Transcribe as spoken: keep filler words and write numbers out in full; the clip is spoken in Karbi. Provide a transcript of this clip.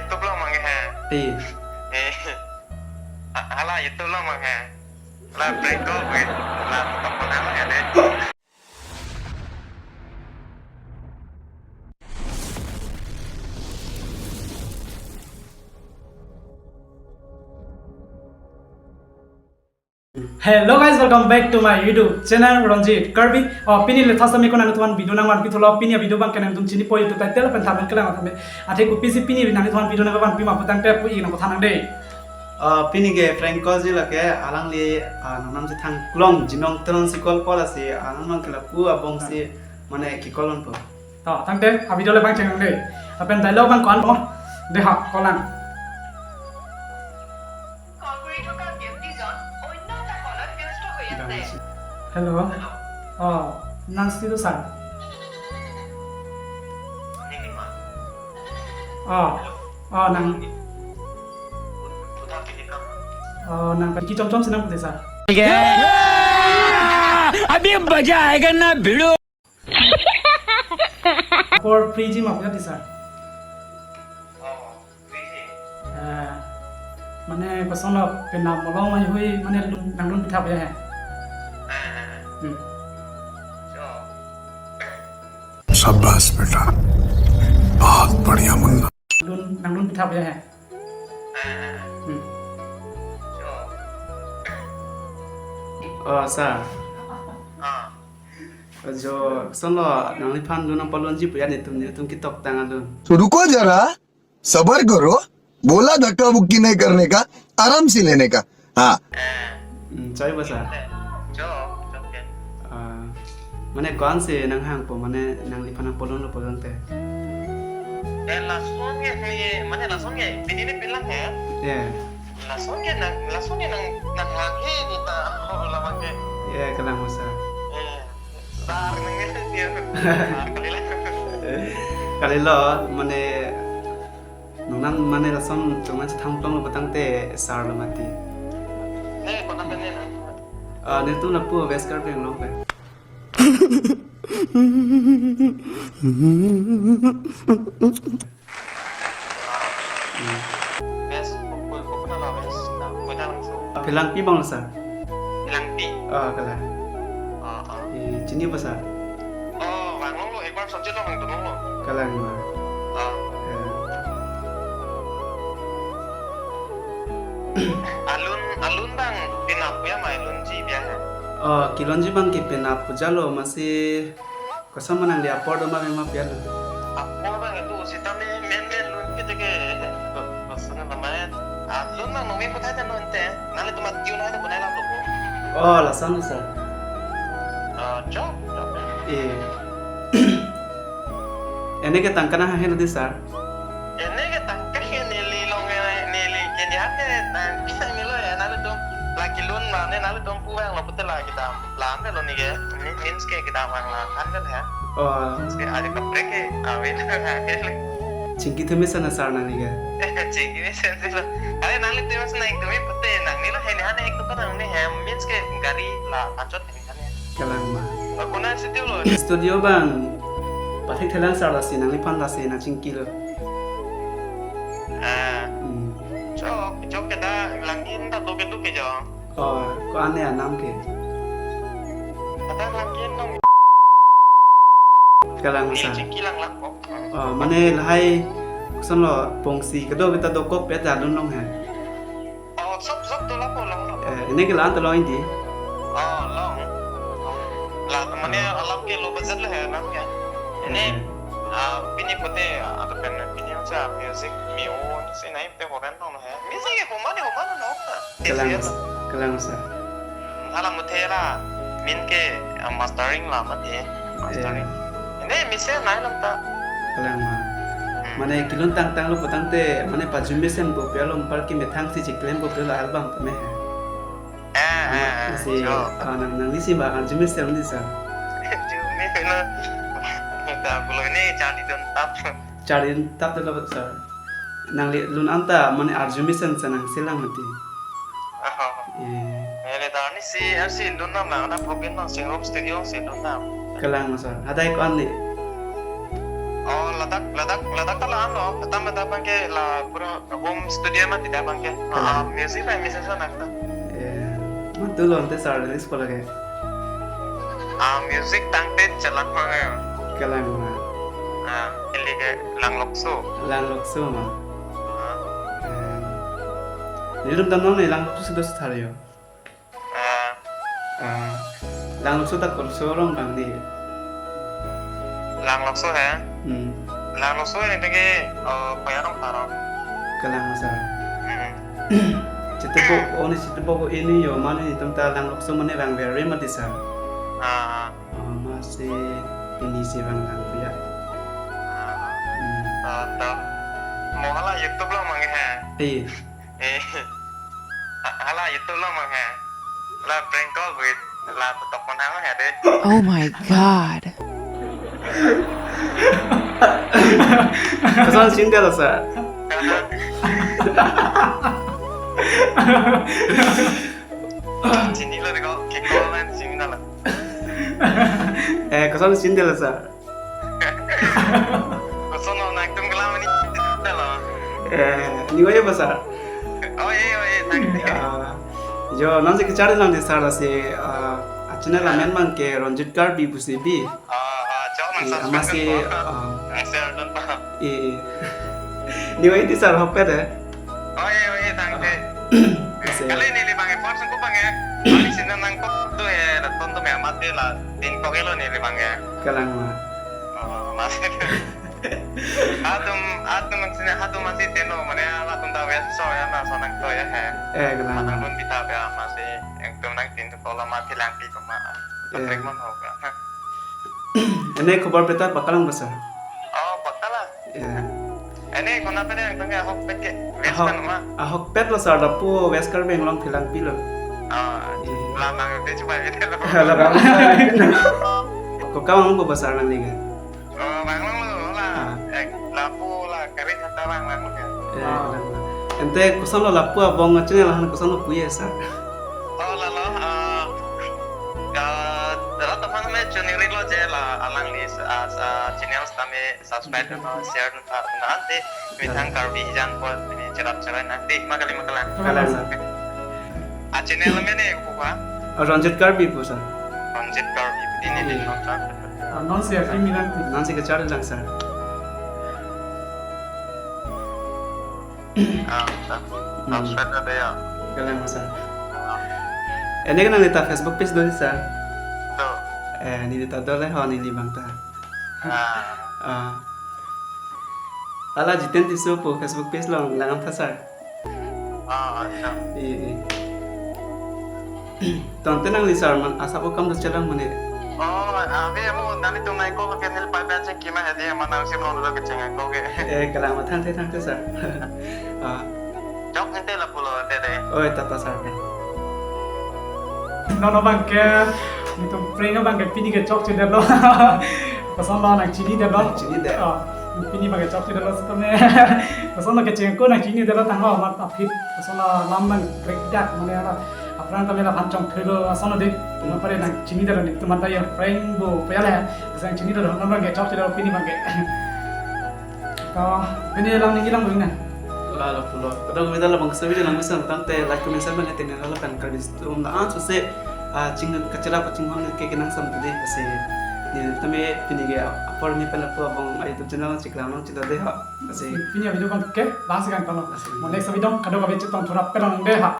YouTube along mang ke ha. Iya. Eh. A-, hala YouTube along mang ha. Hala prank call ke. Hala kapan ha ya de. Hello guys, welcome back to my YouTube channel Ranjit Karbi. Oh, pini le thasa me ko nangtuan video nangvan pithulo, pini video abang ke nangtum chinipo YouTube title pen thumbnail kelang thame. Athe kopisi pini nangtuan video nangvan pima putangte pu-i nangkothan nang de. Ah, pini ke prank call ji lake alangli, ah, nangnam si thang klong Jinong Teron si call call asi, ah, nang ke lapu abong si mane ki call on po. To, tangte, a video le bang cheng nang de. Lapen dialogue bang ko-an po. De ha, call an. Call কৰি থকা ব্যক্তিজন অন্য এটা কলত ব্যস্ত হৈ আছে। Hello. Oh, nang si do sir. Oh. Oh, nang. Oh, nang pagi chom chom si nang pute sir. अभी मजा आएगा ना भिड़ो। Apor free ji ma pute sir. Eh, mane kosonlo penap molong mai hui mane lun, nanglun pitha ya he. Hmm. शाबाश बेटा, बहुत बढ़िया Munna. Lun, nanglun pitha ya he. Hmm. Oh, sir. Jo, kosonlo nangliphan lun nangpalunji pu ya netum, netum ketoktang alun. तो रुको जरा, सबर करो। बोला धक्का मुक्की नहीं करने का, आराम से लेने का। हाँ। Hmm, choi ba sir. Jo, jo ke. Ah, mane ko-an si nanghang po, mane nangliphan nangpalunlo palun te. Eh, lason ke, eh, mane lason ke, pini ni bilang ya. Yeah. Lason ke nang, lason ke nang, nanghang he ni ta, oh, labang ke. Yeah, kalang ba sir. Eh, sir nang ni dia. Sir kalilo. Kalilo, mane nangnam mane lason chongan si thang klonglo putangte sir lo mati. Eh, kona pe ne na? Ah, netum lapu West Karbi Anglong pe. West, ko-, ko-, kona la West? Na, ko-, na lang so. Phelangpi bang sir. Phelangpi? Ah, kalang. Ah, ah. Eh, chini ba sir? Oh, bang lo, ek bar soche lo, bang lo. Kalang ma. Ah. Eh. Alun, alun bang penap ya ma, alun ji biya ya. Oh, kelunji bang ke penap pu jalo, masi koson ma nangli apor do ma, mema pian lo. Apor bang itu sitame men men lun ke jeke, koson na main. Alun bang numi puthai ta non te. Nangli tumat kiu nai ta punai lam lo ko. Oh, lason sir. Ah, chok, chok. Eh. Ene ke tangka nanghe nang di sir. Ene ke tangka ke neli long, eh, neli ke dia ke nang bisa nilo ya, nanglitum lagi lun ma ne, nanglitum puang lo pute lagi dam. Lam ke lo ni ke, ni means ke kedam ang la kan kan ya. Oh. Means ke ada kaprek ke, awin. Chingki theme sana sir nangli ke. Chingki theme sana sir. Are nangli theme sana ek dumi pute nang nilo he ni hane ek dukan nang ni he, means ke gari la pachot. Kalang ma. Ako na studio lo. Studio bang pathik thelang sir lasi nangliphan lasi nangchingki lo. Ah. Hmm. Chok, chok ke da langin da doke doke jo. Oh, ko-an ya nam ke. Ada langin nong. Kalang sir. Chingki lang lang kok. Oh, mane lahai kosonlo pongsi kedo beta dokok pet jalun long he. Oh, sop, sop, tu lapo long, lapo. Eh, ene ke la-an ta long indi. Oh, long. La, mane alam ke low budget lo he, nam ke. Ene, eh, ah, pini pute, ah, atau pen, pini sa music, miu, si nai pe horan long he. Music ke homa ni homa no, no. Kalang, kalang sir. Hala muthe la, min ke, ah, mastering la mate. Mastering. Eh. Ene mise nai lam ta. Kalang ma. Hmm. Mane kelun tangtang lo putangte, mane pa arju mesen po pe alom par ke methang si chiklem po pe lo album tame. Eh, eh, eh, si, jo. Ah, nang, nangli si ba arju mesen di sir. Arju mesen na. Ta pulo ene charli don tap. Charli don tap lo sir. Nangli lun anta mane arju mesen sa nang selang mati. Oh. Eh. Eh, le ta ni si, eh, si lun nam lang, na problem nang sing room studio si lun nam. Kalang sir. Hadai ko-an ni. Oh, ladak, ladak, ladak ta la-an lo. Ladak, ladak abangke la pura home studio ma tidak abangke. Ah, ah, music la mesen sa nak ta. Eh, matu lo ante sir release po lake. Ah, music tangte chelang ma. Kalang ma. Ah, ili ke Langlokso. Langlokso ma. Ah. Eh, nelitum ta non ne Langlokso si do si tharyo. Ah. Ah, Langlokso ta kurso rong bang di. Langlokso he? Hmm. Langlokso ini tinggi, eh, paya rong tarong. Kalang ma sir. Hmm. Chitupo, oh, ne chitupo ko ini yo, mane netum ta Langlokso mane bang very mati sir. Ah. Oh, masi pini si bang lang ya. Ah. Hmm. Ah, ta. Mo hala YouTube lo mang he. Iya. Eh. Ha-, hala YouTube lo mang he. La prank call buit. La totok pon hang he de. Oh my God. Koson chini det lo sir? Chini lo de ko, ke call man chini lo. Eh, koson chini det lo sir? Koson lo nangtum kelang mani det lo. Eh, ne oi ba sir? Oh, eh, oh, eh, thank you. Ah, jo, nangsi kecharli lang di sir lasi, ah, a channel amen bang ke Ronjit Karbi pusi bi. Ah, ah, chok nang. Eh, subscribe amatsi, kan, ah, nang share dun pa. Eh, eh. Ne oi di sir hopet eh. Oh, eh, oh, eh, thank you. Kasi kali neli bang eh, first ko bang eh. Kali sina nang kok tu eh, la ton tu me amat la tin kok elo neli bang eh. Kalang ma. Oh, mas. Atum, atum sini atum masih teno, mane atum ta wes so ya na so nang to ya he. Eh, kalang. Manang lun bita ya masih yang tum nang tin to la mati lang pi koma. Eh. Patrick mon ho ya. Ene khobor peta pakalang ba sir? Oh, pakala. Ya. Ene kona pene yang tengah ahok pet ke. Wes ahok, kan ma. Ahok pet lo sir, lapu West Karbi Anglong Phelangpi lo. Ah, iya. Lamang itu coba gitu lo. Lamang. Ko kam ang ko ba sir nangli ke? Oh, bang lang lo la. Ah. Eh, lapu la kari kata bang lang lo ya. Eh, ah, lang, lang. Ante koson lo lapu abong channel han koson lo puye sir? Oh, la lo, ah, ah, darat teman me channel lo je la alangli, ah, ah, channel tame subscribe no share no ta na ante methang Karbi jan po ni cherap cherai na ti ma kali ma kalang. Kalang. Ah, channel me ne ko pa? Oh, Ronjit Karbi pu sir. Ronjit Karbi ini di, hmm, nonton. Ah, non si akimi lang. Nangsi kecharli lang sir. Ah, ta. Hmm. Subscribe na ya. Kalang ma sir. Ah. Ene ke nangli ta Facebook page do sir? Do. Eh, neli ta do le ho neli bang ta. Ah. Ah. Hala Jiten Tisso pu Facebook page along lang tha sir. Ah, acha. Iya, iya. Tangte nangli sir man asap akam do chelang mane. Oh, abi amo nangtum nai ko ke neli pai pai cheng kima hadi manang sim long do ke cheng ko ke. Eh, kalang ma, thangte thangte sir. Ah. Chok ante lapu lo ante de. Oi, tata sir ke. Non abang ke, netum prank abang ke pini ke chokche det lo. Koson lo nang chini det lo. Chini det. Oh, pini abang ke chokche det lo setame. Koson lo kecheng ko nang chini det lo tangho amat aphi. Koson lo lam nang break dak mane ala. Aphrang tame la phan chongthui lo ason lo de. Hmm. Mapare nang chini det lo netum anta ya prank bo payale. Koson chini det lo non abang ke chokche det lo pini abang ke. To, pini lang ningje lang bang na. La, lapu lo. Kadokave ta labangso video lang mesen tangte like, comment, share bang tene la pen Karbi atum la-an sose, ah, ching kachela pa chinghon ke kenangsam tadi pasi. Neli tame pini ke apor ni pen lapu abong a YouTube channel chiklang nang chita de ha. Pasi. Pini video abang ke last kan tama. Last kan. Mo next video kadokave chetong thurap ke dong de ha.